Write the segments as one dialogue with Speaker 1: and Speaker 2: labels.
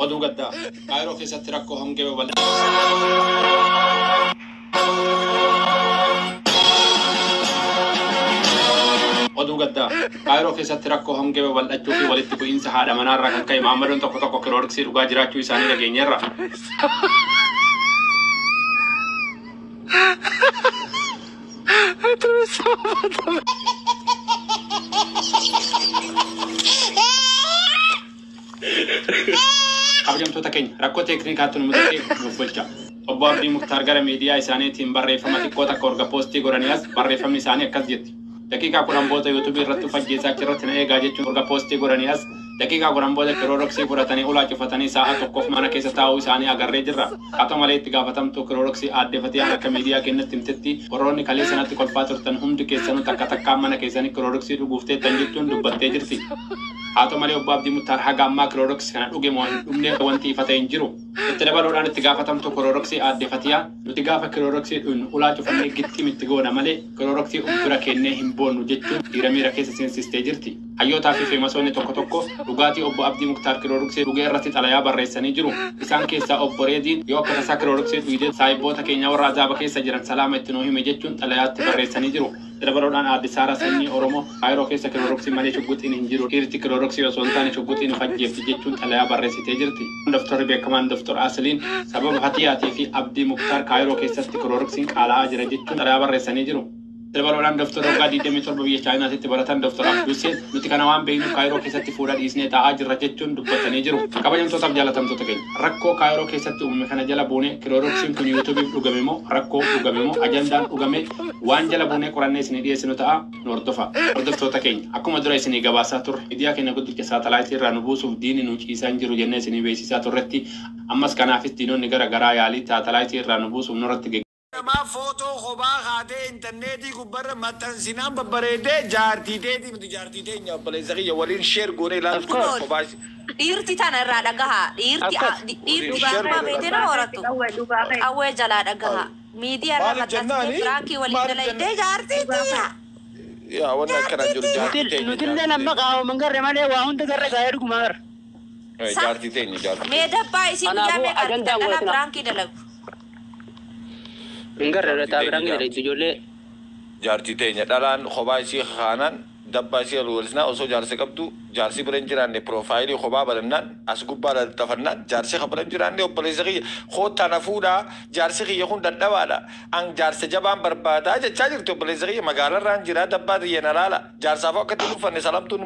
Speaker 1: Oduu gaddaa Kaayiroo keessatti rakkoo hongee babal'aa. Oduu gaddaa Kaayiroo keessatti rakkoo hongee babal'achuu fi walitti bu'iinsa haadha manaarraa kan ka'e maammadoon tokko tokko kilooriksii dhugaa jiraachuu isaanii dhageenyeerra. Kabajamtoota keenya rakkoo teeknikaatti nu mudatee nuuf bulcha. Obbo Abdii Muktaar gara miidiyaa isaaniitiin barreeffama xiqqoo takka erga poostii godhanii as barreeffamni isaanii akkas jetti. Daqiiqaa 10 booda yuutuubii irratti ufajjeessaa achirratti na eegaa jechuun erga poostii godhanii as daqiiqaa 10 booda kirooroksii fudhatanii ulaa cufatanii sa'a tokkoof mana keessa taa'uu isaanii agarree jirra. Haa ta'u malee itti gaafatamtuu kirooroksii aadde Fatiyaan akka miidiyaa keenyatti himtetti warroonni kalee sanatti kolfaa turtan hundi keessanuu takka takkaan mana keessanii kirooroksii dhuguuf teettan jechuun dubbattee jirti. Haa ta'u malee obbo Abdii Muktaar haga ammaa kirooroksii kana dhuge moo hin dhugne wanti ifa ta'e hin jiru. Itti dabaluudhaan itti gaafatamtuu kirooroksii aadde Fatiyaa nuti gaafa kirooroksii dhugnu ulaa cufannee gixxim itti goona malee kirooroksii of bira keennee hin boonnu jechuun dhiira miira keessa seensistee jirti. Hayyootaa fi feemasoonni tokko tokko dhugaatii obbo Abdii Muktaar kirooroksii dhugee irratti xalayaa barreessanii jiru. Isaan keessaa obbo Reediin yoo akka tasaa kirooroksii dhugdee saahibboota keenya warra azaaba keessa jiran salaama itti nuu hime jechuun xalayaatti barreessanii jiru. Dabaluudhaan aadde Saaraa sanyii Oromoo Kaayiroo keessa kirooroksii malee shugguxiin hin jiru. Dhiirti kirooroksii osoo hin taane shugguxiin of ajjeefti jechuun xalayaa barreessitee jirti. Doftorri beekamaan Doftor Asliin sababa Fatiyaatii fi Abdii Muktaar Kaayiroo keessatti kirooroksiin qaala'aa jira jechuun xalayaa barreessanii jiru. Dabaluudhaan Doftor waggaa 27 biyya Chaayinaatitti baratan Doftor Abduuseen nuti kana waan beeknuuf Kaayiroo keessatti fuudha dhiisnee taa'aa jirra jechuun dubbatanii jiru. Kabajamtootaaf jaalatamtoota keenya rakkoo Kaayiroo keessatti uumame kana jala buunee kirooroksiin kun yuutuubiif dhugame moo rakkoo dhugame moo ajandaan dhugame waan jala buunee qorannee isinii dhiyeessinu ta'a nu hordofa. Hordoftoota keenya akkuma dura isinii gabaasaa turre miidiyaa keenya guddicha saatalaayitii irraa nu buusuuf diinni nu ciisaa hin jiru jennee isinii beeksisaa turretti ammas kanaafis diinonni gara garaa yaalii saatalaayitii irraa nu buusuuf nurratti
Speaker 2: Namaa footoo kophaa kaatee intarneetii gubbarra maxxansinaan babbareedee jaartii teetii miti jaartii teenya obboleessa kiyya waliin share goonee ilaalu
Speaker 3: Of course.
Speaker 2: kophaa isi.
Speaker 4: Dhiirti tana irraa dhagaha. Dhiirti
Speaker 3: Akkas.
Speaker 4: dhiirti
Speaker 2: Waliin share
Speaker 4: dhugaa
Speaker 2: goonee
Speaker 4: beekte nama horattu.
Speaker 5: Qawwee dhugaa kee.
Speaker 4: Qawwee jalaa dhagaha. Miidiyaa irra
Speaker 2: Maaliif
Speaker 4: maxxansitee
Speaker 2: jennaani?
Speaker 4: piraankii waliin
Speaker 2: Maaliif
Speaker 4: dalaydee jaartii tiyya.
Speaker 2: Yaa wanni akkanaa jiru jaartii teenya.
Speaker 3: Nutillee nama qaama hin garre malee waa hunda garre gaa'ee dhuguma agarra.
Speaker 2: Jaartii teenya jaartii.
Speaker 4: Mee dabbaa isii guyyaa
Speaker 3: Kanaafuu
Speaker 4: meeqa argitan
Speaker 3: ajandaan
Speaker 4: dhalaa
Speaker 3: godhatina.
Speaker 4: piraankii dalagu.
Speaker 3: Hin garre irra ta'a biraan gadi ijoollee.
Speaker 2: Jaartii teenya dhalaan kophaa isii kaanaan dabbaa isii ol walisnaa osoo jaarsa qabdu jaarsi bira hin jiraanne piroofaayilii kophaa banannaan as gubbaa laxxafannaan jaarsi kan bira hin jiraanne obboleessa kiyya koottaa na fuudhaa jaarsi kiyya kun dadhabaadha an jaarsa jabaan barbaadaa jechaa jirti obboleessa kiyya magaalarraan jiraa dabbaa tiyya na laala jaarsaaf akka itti uffanne salamtuun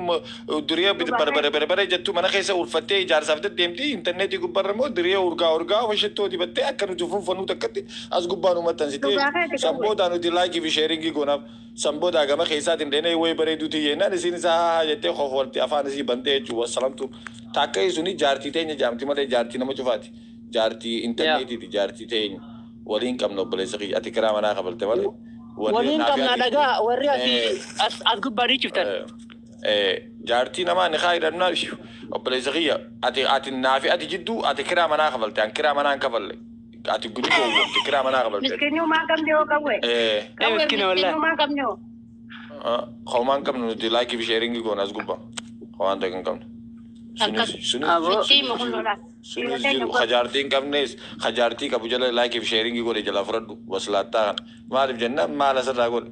Speaker 2: duree barbare barbare jettu mana keessa ulfattee jaarsaaf deddeemti intarneetii gubbaarra immoo duree urgaa urgaa washittoo dibattee akka nuti funfannu takkatti as gubbaa nu maxxansitee
Speaker 5: Dhugaa keeti qawwee.
Speaker 2: samboodaa nuti laayikii fi sheeringii goonaaf samboodaa gama keessaatiin dheenee wayi bareeduuti jennaan isiin isaa haa jettee kofalti afaan isii bantee jechuudha salamtu takka suni jaartii teenya jaamti malee jaartii nama cufaati jaartii intarneetiiti jaartii teenya waliin qabna obboleessa kiyya ati kiraa manaa kafalte malee
Speaker 3: Waliin qabnaa dhagaa warri asii as as gubbaa dhiichiftan.
Speaker 2: Jaartii namaa ni haa hidhannaa obboleessa kiyya ati ati naafi ati jidduu ati kiraa manaa kafalte an kiraa manaa hin kafalle ati guddi gowwoomte kiraa manaa kafalte.
Speaker 5: Miskiinumaa qabne hoo qawwee.
Speaker 3: Eh miskiina wallahi.
Speaker 5: Miskiinumaa qabne hoo.
Speaker 2: Homaan qabnu nuti laayikii fi sheeringii goona as gubbaa homaan ta'e kan qabnu. Sunis sunis
Speaker 3: Aboo.
Speaker 5: Sitti mukulloodha.
Speaker 2: sunis jiru hajaartii hin qabnes hajaartii qabu jala laayikii fi sheeringii godhe jala fudhadhu waslaattaa kana maaliif jennaan maal asirraa godhe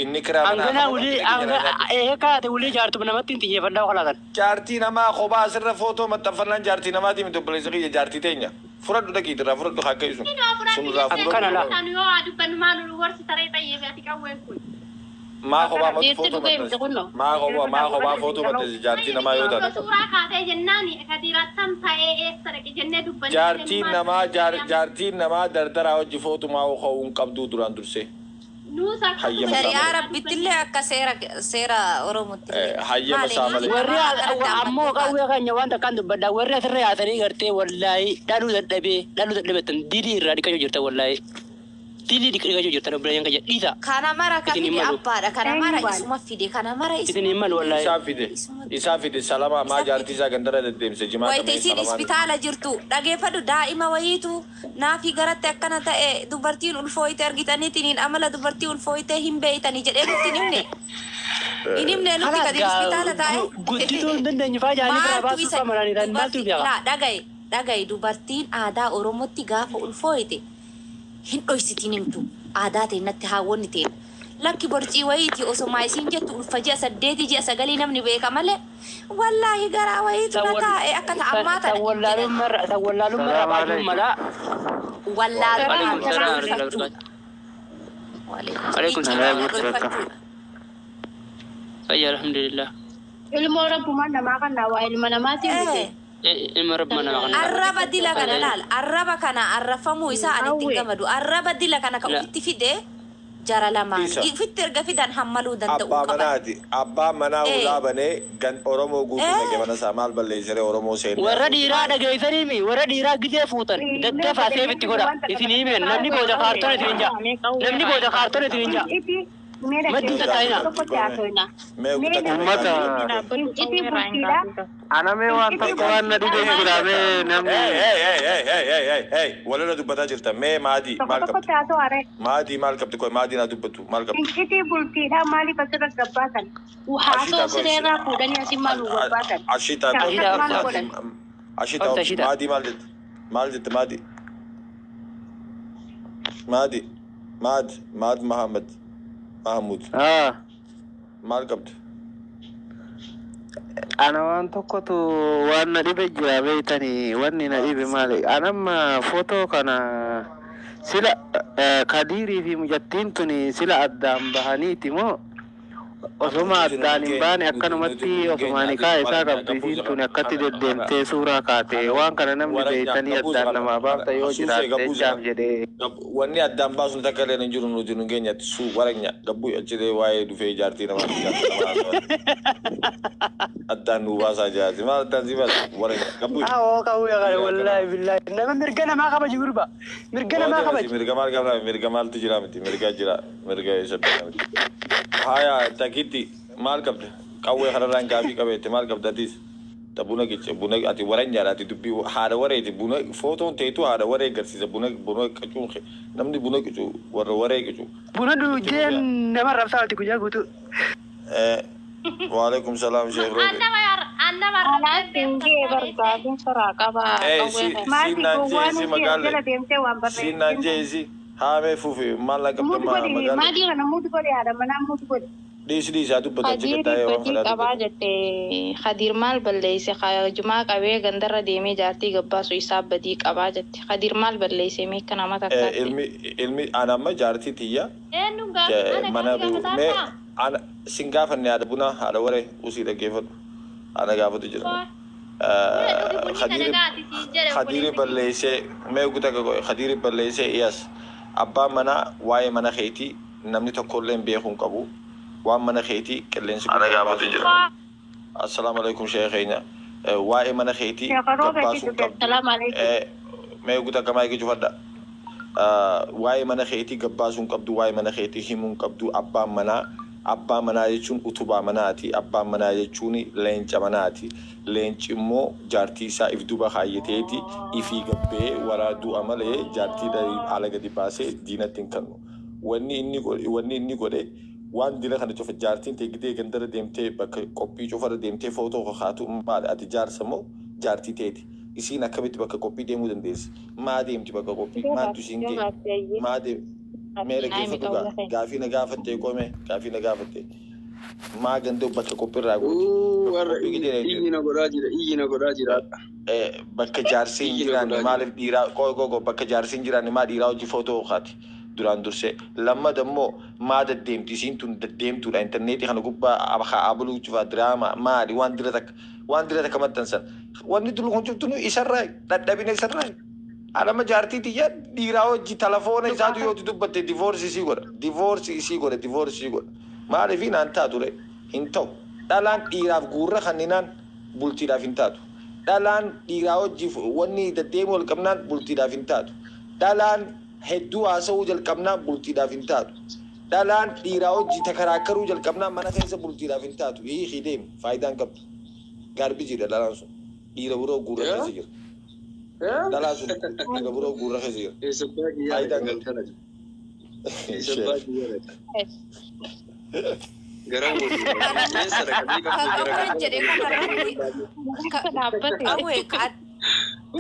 Speaker 2: inni kiraa manaa
Speaker 3: Hanganaa
Speaker 2: kafala,
Speaker 3: ulii
Speaker 2: inni jala nyaata.
Speaker 3: ee kaate ulii jaartuma namatti hin xiyyeeffannaa kolaatan.
Speaker 2: Jaartii namaa kophaa asirra footoo maxxanfannaan jaartii namaatii miti obboleessa kiyya jaartii teenya fudhadhu dhaqiitii irraa fudhadhu akka isu sun irraa
Speaker 3: Akkana laa.
Speaker 2: fudhadhu
Speaker 5: Yoo dubbannu maal nu gorsi taree xayyeef ati qawween kun.
Speaker 2: maa kophaa matu
Speaker 5: Dhiirti
Speaker 2: footoo
Speaker 5: dhugee miti
Speaker 2: maxxansi
Speaker 5: kunnoo.
Speaker 2: maa kophaa footoo maxxansi jaartii namaa yoo taate.
Speaker 5: Suuraa kaatee jennaan kadirattam ta'ee eessa dhaqe jennee dubbanne.
Speaker 2: Jaartiin namaa jaartiin namaa dardaraa hojii footumaa ka'uu hin qabdu duraan dursee. Hayyama isaa
Speaker 4: Shari'aa
Speaker 2: malee.
Speaker 4: rabbittillee akka seera seera Oromootti.
Speaker 2: Hayyama isaa malee.
Speaker 3: Warri ammoo qawwee keenya waan takkaan dubbadhaa warri asirra yaatanii gartee wallaahi dhaluu dadhabee dhaluu dadhabeettan dilii irraa dhiqachuu jirtan wallaahi. Dilii dhiqachuu jirtan obboleeyyan keenya dhiisa.
Speaker 4: Kana mara kan
Speaker 3: Isin hin
Speaker 4: fide
Speaker 3: malu.
Speaker 4: abbaadha. Kana mara isuma fide. Kana mara
Speaker 3: Isin
Speaker 4: isuma.
Speaker 3: hin malu wallaahi.
Speaker 2: Isaa fide isaa fide salama maa jaartii isaa gandara deddeemse jimaa
Speaker 4: Wayita
Speaker 2: qabee
Speaker 4: isiin
Speaker 2: salamaan.
Speaker 4: ispitaala jirtu dhageeffadhu daa'ima wayiitu naafii garatti akkana ta'e dubartiin ulfooyite argitaniitiin amala dubartii ulfooyite hin beeytanii jedhee nutti hin himne. Hin himne nutti
Speaker 3: Kanaaf
Speaker 4: gadi ispitaala taa'e.
Speaker 3: guddisuu hin dandeenyu faa jaanii biraa
Speaker 4: Maaltu
Speaker 3: baasuu
Speaker 4: isa
Speaker 3: qabananii maaltu
Speaker 4: dubartii
Speaker 3: beeka.
Speaker 4: laa dhagaye Dhaga'i, dubartiin aadaa Oromootti gaafa ulfooyte hin dhoysitiin himtu. Aadaa ta'e haawwonni ta'e. Lakki borcii wayiiti osomaa isiin jettu ulfa ji'a 8 ji'a 9 namni beeka malee wallaahi garaa wayiitu na taa'e akka ta'ammaa tana.
Speaker 3: Tawwallaalummaa baay'ee mala.
Speaker 4: Wallaalummaa
Speaker 3: Waalaikum salaam warahmatullahi wabarakatuh. Waalaikum salaam. Fayyaa, alhamdulillah.
Speaker 5: Ilmoo rabbumaan namaa kan waa ilma namaatiin miti.
Speaker 3: Ilma rabbumaa nama kana.
Speaker 4: Arraba dila kana laal, arraba kana arrafamuu isaa ani ittiin gamadu. Arraba dila kana ka ofitti fide jara lamaan.
Speaker 2: Isa.
Speaker 4: Ofitti erga fidan hammaluu danda'uu
Speaker 2: Abbaa
Speaker 4: qaban.
Speaker 2: manaati. Abbaa manaa ulaa banee gan Oromoo guutuu naqe mana isaa maal balleessire Oromoo seenee.
Speaker 3: Warra dhiiraa dhageessaniimi, warra dhiiraa gizee fuutan daddafaa seefitti godha. Isin himeen namni booda kaartoon isin hin jaa. Namni booda kaartoon isin hin jaa. Maddii tattaa'ina.
Speaker 2: Mee guutaa
Speaker 6: Uummata. Anamee waan tokko waan na dhibee jira mee namni.
Speaker 2: Hey, hey, hey, hey, hey, hey, hey, walirra dubbataa jirta. Mee maadii maal qabdi? Maadii maal qabdi? Koy maadii naa dubbatu maal qabdi?
Speaker 5: Incitii bultiidhaa maaliif asirra gabbaasan? Haasoo sireerraa fuudhanii asii maal nu gabbaasan?
Speaker 2: Ashitaa
Speaker 3: Ashitaa.
Speaker 5: Maal godhan?
Speaker 2: Ashitaa
Speaker 3: Ashitaa.
Speaker 2: Maadii maal jette? Maal jette maadii? Maadii maad maad Mahamad Mahamud maal qabdi?
Speaker 6: Ana waan tokkotu waan na dhibe jira beeytanii, wanni na dhibe maali? Anamma footoo kana sila Kadiirii fi mucattiin tuni sila addaan bahaniiti moo osoma addaan hin baane akkanumatti osuma nikaa isaa qabdu isiin tuni akkatti deddeemtee suuraa kaate? Waan kana namni beeytanii addaan namaa baafta yoo jiraatte jechaaf jedhee.
Speaker 2: Wanni addaan baasuun takka illee hin jiru, nuti nu keenyatti suu waranya gabbuu achiree waa'ee dhufee jaartii namaa fi jaartii namaa addaan nu baasaa jaartii maal addaan si baasa waranya gabbuu.
Speaker 3: Awoo qawwee kana, wallaahi billaahi, nama mirga namaa kabaji gurba. Mirga namaa kabaji.
Speaker 2: Mirga maal qabna? Mirga maaltu jira miti? Mirga jira, mirga isa bira miti. Haya, takitti maal qabda? Qawwee kanarraan gaafii qabeette maal qabda atis? Ta buna giche buna ati waranyaadha, ati dubbii haadha wareeti. Buna footoon teetu haadha waree agarsiisa. Buna qicuun namni buna qicu warra waree qicu.
Speaker 3: Buna duujeen nama rabsaa olti guyyaa guutuu.
Speaker 2: Waalaikum salaam, Sheekh Robe.
Speaker 5: Anaaf hingee barbaadin soraa qaba.
Speaker 2: Si naan jee si magaalle
Speaker 5: Jala deemtee waan
Speaker 2: si naan jee si haamee fuufi maal na qabda
Speaker 5: Mutu godhi
Speaker 2: magaalle.
Speaker 5: Maadii kana mutu godhi, haadha manaa mutu godhi.
Speaker 2: Dhiisi dhiisi, haa dubbatu achi
Speaker 7: Khadiiri
Speaker 2: gattaa'ee waan
Speaker 7: badii
Speaker 2: fedhaa
Speaker 7: qabaa
Speaker 2: dubbatu.
Speaker 7: jette. Khadiir maal balleeyse? Jumaa qabee gandarra deemee jaartii gabbaasu isaa badii qabaa jette. Khadiir maal balleeyse mee akka nama takkaatti?
Speaker 2: Ilmi ana amma jaartii tiyya
Speaker 5: Eenyuun gaafa
Speaker 2: mana mee ana sin gaafanne, haadha bunaa, haadha waree usii dhaggeeffadhu, ana gaafatu jira. Khadiiri balleessee mee guutaa qoy Khadiiri balleessee iyas abbaan manaa waa'ee mana keetii namni tokkollee hin beekuu hin qabu, waan mana keetii qilleensi ana gaafatu jira. Assalaamu alaikum, sheekh keenya, waa'ee mana keetii gabbaasuu hin qabdu.
Speaker 5: Salaamu alaikum.
Speaker 2: Mee guutaa akka maayikii cufadha. Waa'ee mana keetii gabbaasuu hin qabdu, waa'ee mana keetii himuu hin qabdu. Abbaan manaa, abbaa manaa jechuun utubaa manaati. Abbaan manaa jechuun leenca manaati. Leenci immoo jaartii isaa if duba kaayyateeti ifii gabbee waraa du'a malee jaartii haala gadi baasee diinatti hin kennu. Wanni inni godhe waan dila kana cufa jaartiin teegidee gandara deemtee bakka qophii cufarra deemtee footoo kakaatu maali? Ati jaarsa moo jaartii teeti? Isiin akkamitti bakka qophii deemuu dandeessi? Maa deemti bakka qophii? Maaltu isiin gee? Maa deem? Mee dhaggeeffatu gaa gaafii na gaafattee qome gaafii na gaafattee maa gandee bakka qophiirraa gooti?
Speaker 8: Warra iyyi na godhaa jira, iyyi na godhaa jira.
Speaker 2: Bakka jaarsi hin jiraanne maaliif dhiiraa qoo qoo bakka jaarsi hin jiraanne maa dhiiraa hojii footoo kaati duraan dursee? Lammata immoo maa deddeemti isiin tun? Deddeemtuudha intarneetii kana gubbaa abuluu cufaa diraamaa maali? Waan dira takka maxxansan wanni dulu kun cuftu isarraa dadhabina isarraa. Alama jaartii tiyya dhiiraa hojii telefoona isaatu yoo dubbatte divorce isii godha, divorce isii godha, divorce isii godha. Maaliif naan taatu re? Hin ta'u. Dhalaan dhiiraaf guurra kanninaan bultiidhaaf hin taatu. Dhalaan dhiiraa hojii wanni deddeemuu wal qabnaan bultiidhaaf hin taatu. Dhalaan hedduu haasa'uu jalqabnaan bultiidhaaf hin taatu. Dhalaan dhiiraa hojii takaraakkaruu jalqabnaan mana keessa bultiidhaaf hin taatu. Hiikii deemi, faayidaan qabdu. Gaarbijiidha dhalaan sun. Dhiira biroo guurra keessa jira. Dhalaan sun dhiira biroo guurra keessa jira. Faayidaan qabdu.
Speaker 8: Eessatti kiyyaadha? Gara
Speaker 4: Qawween jedhe kanarratti
Speaker 7: Dhaabbate.
Speaker 4: qawwee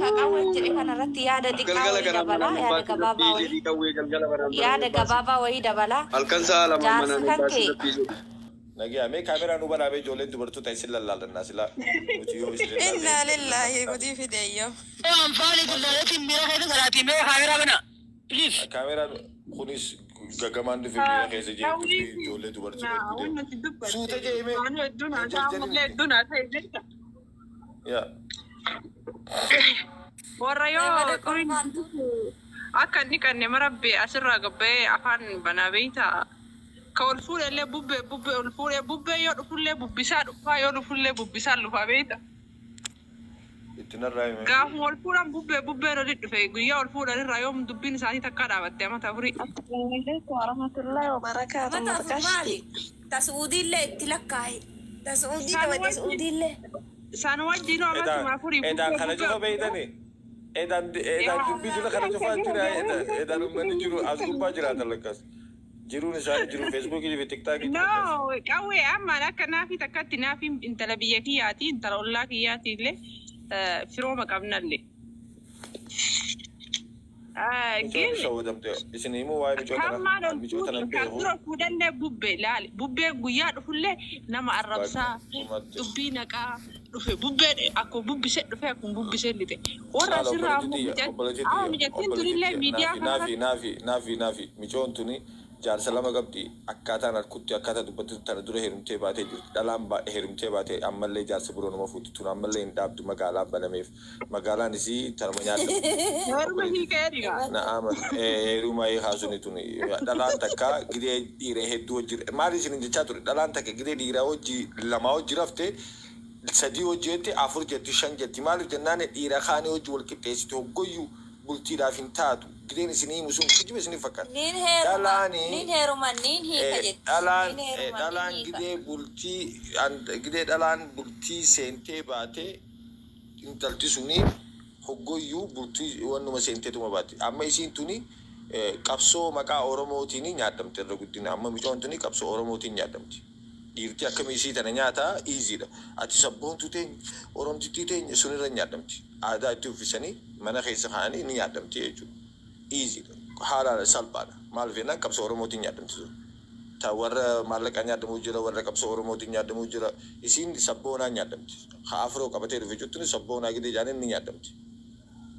Speaker 4: Ka qawween jedhe kanarratti yaada xiqqaa
Speaker 8: Galgala
Speaker 4: wayii
Speaker 8: kana
Speaker 4: dabalaa,
Speaker 8: mana
Speaker 4: yaada
Speaker 8: baasii
Speaker 4: gabaabaa
Speaker 8: rabbii
Speaker 4: wayii
Speaker 8: jedhii qawwee galgala banaan mana
Speaker 4: yaada
Speaker 8: baasii.
Speaker 4: gabaabaa wayii dabalaa.
Speaker 8: Halkan sa'a lamaan
Speaker 4: Jaarsa
Speaker 8: mana
Speaker 4: kan
Speaker 8: baasii
Speaker 4: kee
Speaker 8: rabbii jedhi.
Speaker 2: Nagaa mee kaameraa nu banaa mee ijoolleen dubartoota isin lallaalannaa silaa nuti yoo isin
Speaker 9: Innaa lillaahi gudii fideeyyo.
Speaker 3: Anfaali dullaatiin miira keessa salaatii mee kaameraa bana. Please.
Speaker 2: Kaameraan kunis gagamaan dhufe miira keessa jiru ijoollee dubartoota
Speaker 10: Wanni
Speaker 2: gudee.
Speaker 10: nuti dubbatte
Speaker 2: Suuta jeemee.
Speaker 10: waan hedduun haasaa ammallee hedduun haasaa jirta.
Speaker 2: Yaa.
Speaker 10: Warra yoo qoriin akka inni qanne marabbee asirraa gabba'ee afaan banaa beeyta. Ka ol fuudhellee bubbee bubbee ol fuudhee bubbee yoo dhufullee bubbisaa dhufaa yoo dhufullee bubbisaa dhufaa beeyta.
Speaker 2: Itti narraa hime.
Speaker 10: Gaafuma ol fuudhan bubbee bubbeen oli dhufe guyyaa ol fuudhan irraa yoom dubbiin isaanii takkaa dhaabatte amata afurii.
Speaker 9: Assalamualaikum warahmatullahi wabarakatuh.
Speaker 4: Mata afur maali? Ta Su'uudiillee itti lakkaa'e. Ta Su'uudii qaba ta Su'uudiillee.
Speaker 10: Isaan wajjin amatuma afurii
Speaker 2: Edaan
Speaker 10: bubbee
Speaker 2: kana
Speaker 10: bubbee
Speaker 2: cufa
Speaker 10: ol
Speaker 2: beeytani. Edaan edaan dubbii jira kana cufaa jira. Edaan uummanni jiru as gubbaa jiraatan lakkaas. Jiruun isaanii jiru feesbuukii fi tiktaakii
Speaker 10: No,
Speaker 2: jira.
Speaker 10: qawwee ammaan akka naafii takkatti naafii intala biyya kiyyaati, intala ollaa kiyyaati illee firooma qabnallee.
Speaker 2: Micoon
Speaker 10: Gin
Speaker 2: shawwadamte isin himuu waa'ee micoo
Speaker 10: kan
Speaker 2: tana
Speaker 10: maal ol
Speaker 2: micoo tana
Speaker 10: fuudhu kan
Speaker 2: beeku.
Speaker 10: dura fuudhallee bubbee laali. Bubbee guyyaa dhufullee nama arrabsaa
Speaker 2: Dhumatti.
Speaker 10: dubbii naqaa dhufe bubbee akkuma bubbisee dhufe akkuma bubbisee lixe. Warra
Speaker 2: Haala
Speaker 10: asirraa ammoo
Speaker 2: obboleettii tiyya obboleettii tiyya
Speaker 10: mijattiin
Speaker 2: obboleettii
Speaker 10: tunillee
Speaker 2: tiyya
Speaker 10: miidiyaa
Speaker 2: naafi naafi
Speaker 10: kanarratti
Speaker 2: naafi naafi naafi micoon tuni jaarsa lama qabdi akkaataan harkutti akkaataa dubbattu tana dura heerumtee baatee jirti dhalaan heerumtee baatee ammallee jaarsa biroo nama fuuti tun ammallee hin dhaabdu magaalaan banameef magaalaan isii tanuma nyaadhamti
Speaker 10: heeruma
Speaker 2: obboleettii
Speaker 10: hiikee dhigaa.
Speaker 2: na'ama heeruma haasuni tuni dhalaan takka gidee dhiira hedduu hojii maali isin jechaa ture dhalaan takka gidee dhiiraa hojii lamaa hojii rafte sadii hojii jette afur jetti shan jetti maaliif jennaan dhiira kaanii hojii wal qixxeessite hoggoyyuu bultiidhaaf hin taatu gideen isin himu sun kijiba isin fakkaata
Speaker 4: Niin heeruma.
Speaker 2: dhalaani
Speaker 4: Niin heeruma niin hiika jetti.
Speaker 2: dhalaan
Speaker 4: Niin heeruma niin
Speaker 2: dhalaan
Speaker 4: hiika.
Speaker 2: gidee bultii gidee dhalaan bultii seentee baatee intalti suni hoggoyyuu bultii wannuma seenteetuma baate amma isiin tuni qabsoo maqaa oromootiin nyaadhamte irra guddina amma micoon tuni qabsoo oromootiin nyaadhamte dhiirti akkamii isii tana nyaataa iiziidha ati sabboontu teenya oromtittii teenya sunirra nyaadhamti aadaa itti uffisanii mana keessa kaa'anii ni nyaadhamti jechuudha iiziidha haala salphaadha maal jennaan qabsoo oromootiin nyaadhamti sun ta warra maallaqaa nyaadhamuu jira warra qabsoo oromootiin nyaadhamuu jira isiin sabboonaa nyaadhamti ha afroo qabatee dhufe jettuun sabboonaa gidee jaaniin ni nyaadhamti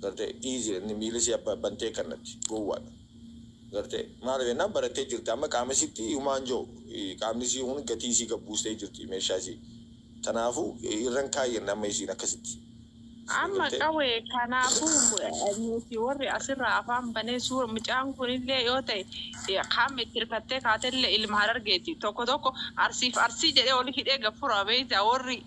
Speaker 2: gartee iiziidha inni miila isii abba bantee kannatti gowwaadha gartee maal jennaan barattee jirti amma qaama isitti humaan jiru qaamni isii hun gatii isii gabbuustee jirti meeshaa isii kanaafuu irran kaayyan amma isiin akkasitti
Speaker 10: Amma
Speaker 2: gartee
Speaker 10: qawwee kanaafuu nuti warri asirraa afaan banee suura mucaan kunillee yoo ta'e qaama itti hirkattee kaatellee ilma harargeeti. Tokko tokko arsiif arsii jedhee oli hidhee gafuraa beeyta warri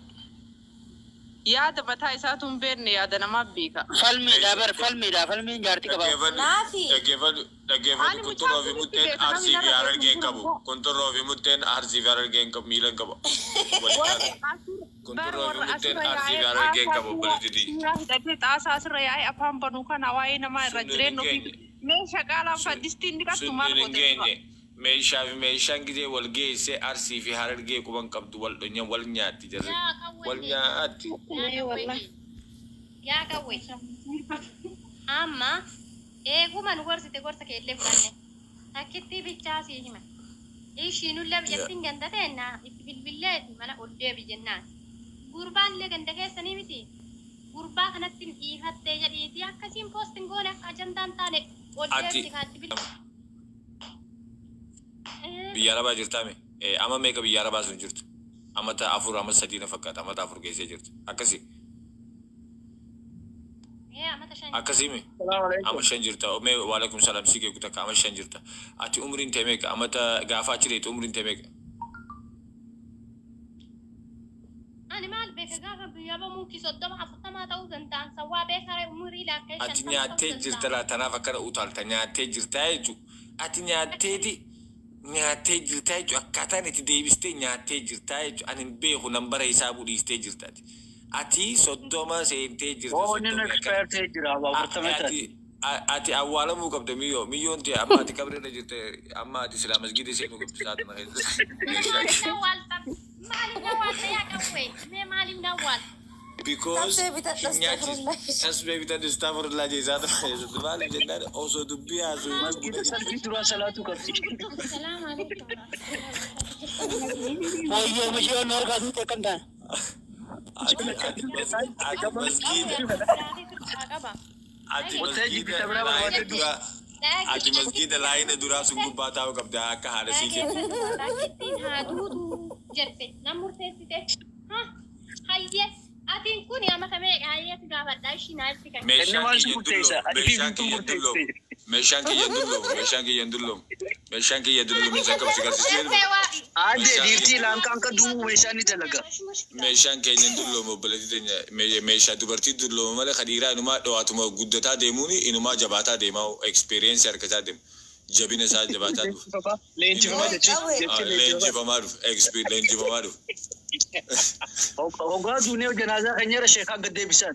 Speaker 10: yaada mataa isaatu hin beekne yaada namaa beeka.
Speaker 3: Falmiidha bar falmiidha falmiin jaartii qaba.
Speaker 2: Dhaggeeffadhu
Speaker 4: Naafi.
Speaker 2: dhaggeeffadhu dhaggeeffadhu
Speaker 10: Ani mucaan
Speaker 2: kunturroo fi
Speaker 10: kun itti
Speaker 2: mutteen
Speaker 10: beeka namni
Speaker 2: arsii fi
Speaker 10: narra beeku
Speaker 2: harargee
Speaker 10: hin
Speaker 2: hin
Speaker 10: jiru
Speaker 2: qabu
Speaker 10: immoo.
Speaker 2: kunturroo fi mutteen arsii fi harargee hin qabu miila hin qabu walitti
Speaker 10: Warri
Speaker 2: haala
Speaker 10: asirra bar
Speaker 2: kunturroo fi
Speaker 10: warra
Speaker 2: mutteen
Speaker 10: asirra
Speaker 2: arsii fi
Speaker 10: yaa'ee
Speaker 2: harargee hin
Speaker 10: xaasaa
Speaker 2: qabu obboleettii tiyya
Speaker 10: suuraa hidhatee xaasaa asirra yaa'ee afaan banuu kana waa'ee namaa irra
Speaker 2: sunniin hin
Speaker 10: jireenya ofii
Speaker 2: geenye
Speaker 10: meeshaa qaalaan faddistiin dhiqattu maal
Speaker 2: sunniin hin
Speaker 10: goote dura.
Speaker 2: geenye meeshaa fi meeshaan gidee wal geesse arsii fi harargee quban qabdu wal dhonyan wal nyaatti jarri
Speaker 5: Yaa
Speaker 2: wal
Speaker 5: qawwee.
Speaker 2: nyaatti
Speaker 5: Yaa
Speaker 7: Ee
Speaker 5: qawwee.
Speaker 7: wallahi.
Speaker 5: Yaa qawwee. Amma eeguma nu gorsite gorsa keellee fudhanne. Takkitti bichaa sii hima. Ishiinullee biyyattiin ganda teenna itti bilbilleeti mana ol deebi jennaan. Gurbaan illee ganda keessanii miti. Gurbaa kanatti hin dhiifattee jedhiiti akkasiin poostiin goone akka ajandaan taane ol
Speaker 2: ati
Speaker 5: deebiti kaatti bilbile.
Speaker 2: biyya arabaa jirtaame amma meeqa biyya arabaa sun jirtu amata afur ama sadii na fakkaata amata afur geessee jirtu akkasi
Speaker 5: Ee amata shan.
Speaker 2: akkasii
Speaker 6: Salaamu
Speaker 2: ama
Speaker 6: alaikum.
Speaker 2: shan jirta mee waalaikum salaam si geeku takka ama shan jirta ati umriin tee meeqa amata gaafa achi deetu umriin tee meeqa
Speaker 5: Ani maal beeka gaafa biyya bamuuki 30 40 ta'uu danda'an sawwaa beekaa umurii laakkee
Speaker 2: ati
Speaker 5: 50 ta'uu
Speaker 2: nyaattee jirta
Speaker 5: danda'a.
Speaker 2: laa tanaaf akkana utaalta nyaattee jirta jechu ati nyaatteeti nyaattee jirta jechu akkaataan itti deebistee nyaattee jirta jechu ani hin beeku nan bara isaa budhiistee jirta ati ati 30 seentee jirta
Speaker 6: Oo inni
Speaker 2: soddomii akkana
Speaker 6: expert jira 40
Speaker 2: ati
Speaker 6: taati.
Speaker 2: ati awwaalamuu qabda miyyoo miyyoon ta'e amma ati qabreerra jirte amma ati silaa masgiida seenuu qabdu saatuma keessa
Speaker 5: Mee maaliif na awwaalta? Maaliif na awwaalta yaa qawwee? Mee maaliif na awwaalta?
Speaker 2: Because
Speaker 4: Tabsee bitadha
Speaker 2: hin nyaachisu.
Speaker 4: astaghfirullah.
Speaker 2: Tasbee bitadhu astaghfirullah jeesaa ta'e maaliif jennaan osoo dubbii haasoo
Speaker 8: Masjida salfii duraa salaatuu qabdi.
Speaker 5: Salaamu alaikum.
Speaker 3: Wayyoo mishee nu harkaa duute akkam taana.
Speaker 2: Ati ati masgiida ati
Speaker 8: Hoteelli
Speaker 2: masgiida
Speaker 8: bita biraa
Speaker 2: laayina
Speaker 8: barbaadde
Speaker 2: duraa ati masgiida laayina duraa sun gubbaa taa'uu qabda akka haadha sii jedhu.
Speaker 5: Lakkittiin haa duutu jette nan murteessite. Hayyee atiin kun amma meeqa hayyeetu gaafadha ishii naa itti kan.
Speaker 8: Inni
Speaker 2: Meeshaan
Speaker 8: maal si
Speaker 2: kiyya
Speaker 8: murteessa?
Speaker 2: dulloomu
Speaker 8: Ati fi
Speaker 2: meeshaan
Speaker 8: biiftuu
Speaker 2: kiyya dulloomu
Speaker 8: murteessite.
Speaker 2: meeshaan kiyya dulloomu meeshaan kiyya dulloomu meeshaan kiyya dulloomu isaan qabsi garsiisee
Speaker 8: Aadde
Speaker 2: meeshaan
Speaker 8: dhiirtii
Speaker 2: kiyya
Speaker 8: laankaan kan du'u meeshaan ni dalaga.
Speaker 2: meeshaan keenya hin dulloomu obboleettii teenya meeshaa dubartii dulloomu malee ka dhiiraa inumaa dho'aatuma guddataa deemuun inumaa jabaataa deemaa experience argataa deemu jabina isaa jabaataa dhufa.
Speaker 8: Leenjifamaa
Speaker 2: Inumaa
Speaker 8: jechuun jechi leenjifamaa.
Speaker 2: leenjifamaa dhufa leenjifamaa dhufa.
Speaker 8: Hoggaa duunee janaazaa kan jira sheekaa gad deebisan.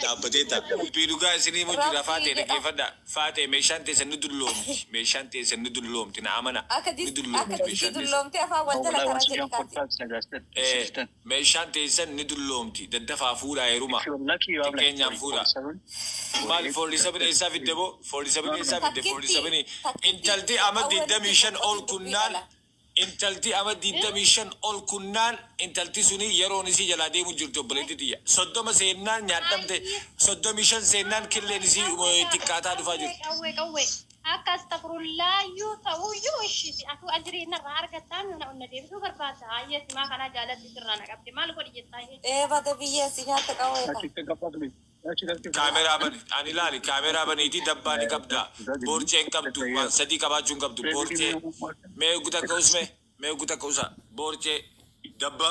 Speaker 2: Dhaabbatee ta'a. Dubbii dhugaa isinii mu jira
Speaker 4: Rabbii
Speaker 2: faatee
Speaker 4: jedha.
Speaker 2: dhaggeeffadha. Faatee meeshaan teessan ni dulloomti. Meeshaan teessan ni dulloomti na amana.
Speaker 4: Akka
Speaker 2: Ni dulloomti
Speaker 4: akka distii
Speaker 2: meeshaan teessan.
Speaker 4: dulloomtee afaan wal jala
Speaker 8: Wallahi
Speaker 4: karaa
Speaker 8: waan
Speaker 4: jedhu
Speaker 8: siyyaan
Speaker 4: taati.
Speaker 8: kolfaaf sagaastan.
Speaker 2: Meeshaan teessan ni dulloomti. Daddafaa fuudhaa heeruma.
Speaker 8: If you're lucky, you have like
Speaker 2: Xiqqeenyaan fuudhaa.
Speaker 8: 47.
Speaker 2: Maali
Speaker 8: 48.
Speaker 2: 47 eessaa fidde boo? 47 eessaa fidde?
Speaker 4: Takkitti
Speaker 2: 47
Speaker 4: takkitti
Speaker 2: intalti ama
Speaker 4: qawwee nuti
Speaker 2: 25 ol
Speaker 4: qophii dubbii
Speaker 2: kunnaan
Speaker 4: dhala.
Speaker 2: intalti ama 25 ol kunnaan intalti suni yeroon isii jalaa deemu jirti obboleettii tiyya. 30 seennaan nyaadhamte 35 seennaan killeen isii xiqqaataa dhufaa jirti.
Speaker 5: Qawwee qawwee akka astafrullaayyuu ta'uyyuu ishii atuu ajirii narraa argattaa na onna deebisuu barbaadda hayyee simaa kanaa jaalatti sirraa na qabde maal godhi jettaa
Speaker 4: Ee bada biyyee si nyaata qawwee kan.
Speaker 2: Kaameraa bani ani ilaali kaameraa baniitii dabbaa ni qabda boorcee hin qabdu waan sadii qabaachuu hin qabdu boorcee mee guta akka usme mee guta akka usa boorcee dabba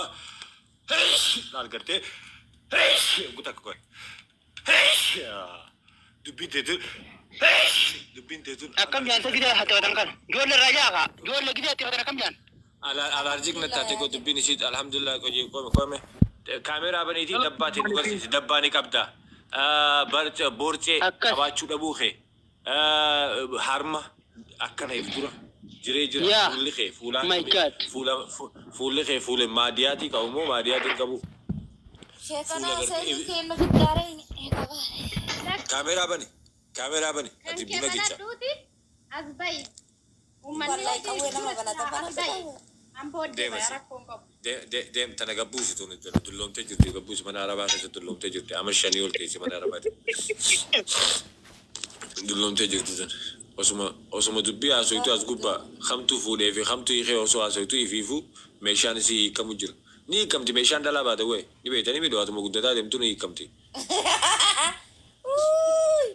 Speaker 2: laal gartee guta akka qoy dubbiin teetu dubbiin teetu
Speaker 3: Akkam jaan ta gidee hattafatan kana. Ijoollee irraa jaaqa. Ijoollee gidee hattafatan akkam jaan.
Speaker 2: Alaarjik na taate ko dubbiin ishii alhamdulillah ko kome kaameraa baniitii dabbaatiin nu garsiisi dabbaa ni qabda boorcee
Speaker 3: Akkas.
Speaker 2: qabaachuu dhabuu kee harma akkana if dura jiree jira
Speaker 3: Yaa.
Speaker 2: fuulli kee fuulaan
Speaker 3: My God.
Speaker 2: fuula fuulli kee fuule maadiyaatii qabu moo maadiyaatii hin qabu
Speaker 4: Sheekanaa
Speaker 2: fuula
Speaker 4: seetii
Speaker 2: gartee
Speaker 4: keenya fiddaaree
Speaker 2: kaameraa bani kaameraa bani
Speaker 5: Kan
Speaker 2: ati
Speaker 5: kee
Speaker 2: buna gicha
Speaker 5: banadhuuti as ba'i. Uummanni
Speaker 4: Wallahi qawwee nama
Speaker 5: dura
Speaker 4: banata
Speaker 5: as
Speaker 4: banata
Speaker 5: ba'i.
Speaker 4: qawwee.
Speaker 5: An booddee
Speaker 2: deema
Speaker 5: ba'a
Speaker 2: si
Speaker 5: rakkoon qabu.
Speaker 2: deem tana gabbuusi tun dulloomtee jirti gabbuusi mana arabaa keessa dulloomtee jirti ama shanii ol teessi mana arabaati dulloomtee jirti tun osuma osuma dubbii haasoytu as gubbaa hamtuu fuudhee fi hamtuu hiikee osoo haasoytu ifiifu meeshaan isii hiikamu jira ni hiikamti meeshaan dhalaa baate wee ni beektanii midhaatuma guddataa deemtu ni hiikamti.
Speaker 4: Uuuy.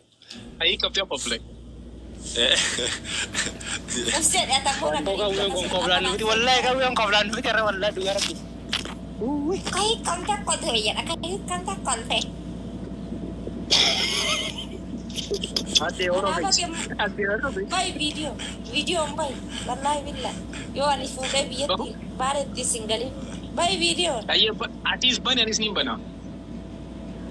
Speaker 4: Uf jedhe ati akkuma
Speaker 3: Qawween kun koflaan nuti wallahi qawween koflaan nuti irra wallahi dhugaa rabbi.
Speaker 4: Ka hiikamte kolte jedha ka hiikamte kolte.
Speaker 8: Aadde
Speaker 4: Kanaaf
Speaker 8: Oromees.
Speaker 4: ati
Speaker 8: Aadde Oromees.
Speaker 4: Bay viidiyoo viidiyoon bay wallaahi billa yoo ani fuudhee biyyatti baaretti isin galin bay viidiyoon
Speaker 11: Atis bani anis nin bana.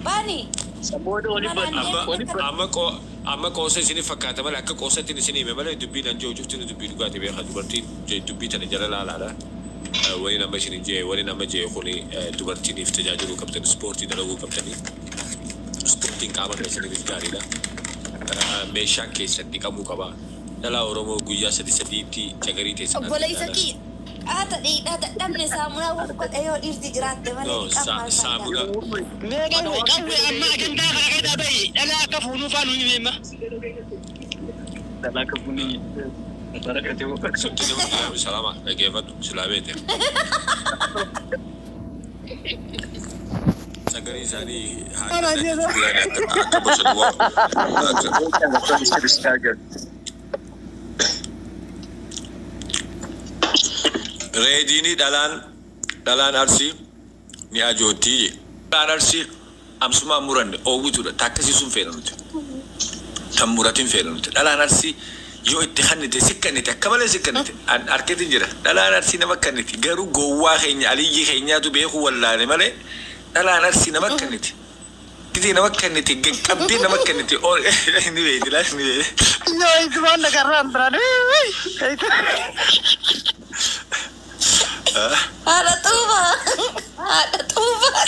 Speaker 4: bani
Speaker 8: Saboota waliin
Speaker 4: manaan
Speaker 8: banna.
Speaker 2: Amma
Speaker 4: deemte
Speaker 8: Waliin
Speaker 4: akka
Speaker 2: amma qoo amma qoosa isinif fakkaata malee akka qoosatti isin hime malee dubbiin an jiru cufti dubbii dhugaati beekaa dubartiin dubbii tana jala laalaadha. Wani nama isin jee wani nama jee kuni dubartiiniif tajaajiluu qabdan ispoortii dalaguu qabdanii ispoortiin qaama keessaniif gaariidha. Meeshaan keessan dhiqamuu qaba. Dhalaa Oromoo guyyaa sadi sadiitti jagarii teessan
Speaker 4: obboleessa kiyya qaata dhiidhaa dadhabne saamunaa wal godhe yoo dhiirti jiraatte malee
Speaker 2: No,
Speaker 4: dhiqaan maal faayidaa
Speaker 2: saamuna
Speaker 3: Mee qawwee qawwee amma ajandaa kana keessaa bahi dhalaa akka fuunuu faa nu himee
Speaker 8: Dhalaa kafuun barakatee
Speaker 2: Sabti nama jiraame salaama dhaggeeffadhu silaa beekte. Sagalee isaanii haa kennan akka akka bosona akka Reediini dhalaan dhalaan arsii ni ajoottii je. Dhalaan arsii amsumaan muranne oowwituudha takkasii sun feena nuti. Tan muratin feena nuti. Dhalaan arsii yoo itti kannite sikkannite akka malee sikkannite an harkeetiin jira. Dhalaan arsii nama kanniti garuu gowwaa keenya aliyyii keenyaatu beekuu wallaale malee dhalaan arsii nama kanniti. Gitee nama kanniti qabdee nama kanniti ni beekti laal ni beekti.
Speaker 3: Yoo isumaan nagarraan biraan.
Speaker 4: Haadha xuuba. Haadha xuubaadha.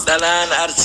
Speaker 2: Dhalaan Arsii.